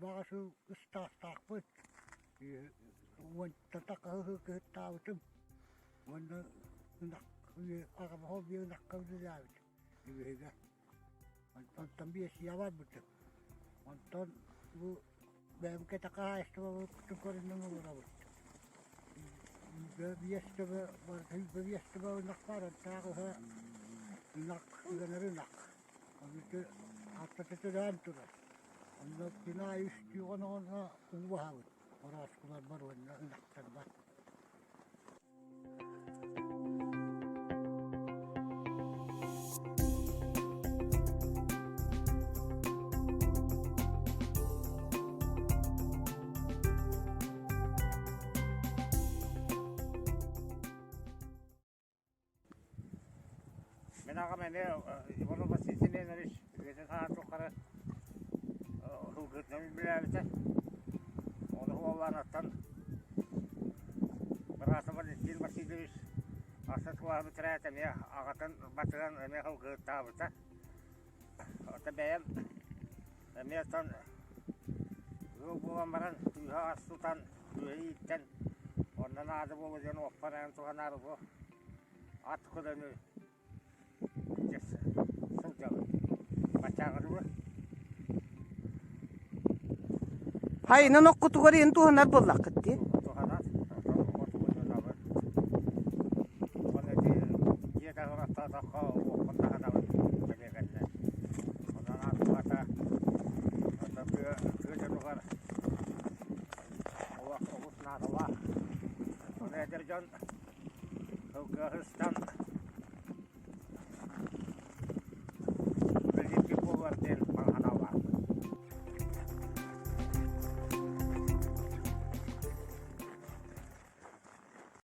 Сүүрбэҕэ сыл ыстаастаахпыт. Уонтан тахса кыһыттаабытым. Уонна ынах аҕам оһол биир ынахха үлэлээбит үөһүгэ. Онтон биэсийэ барбытым. Онтон бу бэйэм кэтэх хаһаайыстыбабытын көрүнэн олоробут. Биэс төбө биэс төбө ынах баар, онтоох ыһа ынах ыанар ынах. Ону аттата төрөөн турар. Онно күн аайы үстүү хоноҕуна уу аһабыт. Борооскуларбар уонна ынахтарбар. Мин аҕам эмиэ Иван Васильевич үйэтин саҥа тухары сылгыһытынан үлэлээбитэ. Ону уоллаанаттан быраата Валентин Васильевич ахсыс кылааһы бүтэрээт эмиэ аҕатын батыһан эмиэ сылгыһыттаабыта. Ото бэйэм эмиэ оттон ыал буолан баран күүһэ ас тутан, күөһү ииттэн, онно наада буолуо диэн уоппар айан туһанаары бу ат көлөнү сылдьабын. Баччааҕырыбы. Хайынан оккутугар иһин туһанар буоллаххыт дии. Туһанар. Оту Уонна ити дьиэ таһыгар аттаатахха уоппун таһынабын бэлиэ Онон ааспата ата тыа тыа дьонугар олох олус наадалаах. Ону эдэр дьон сылгыһыстан.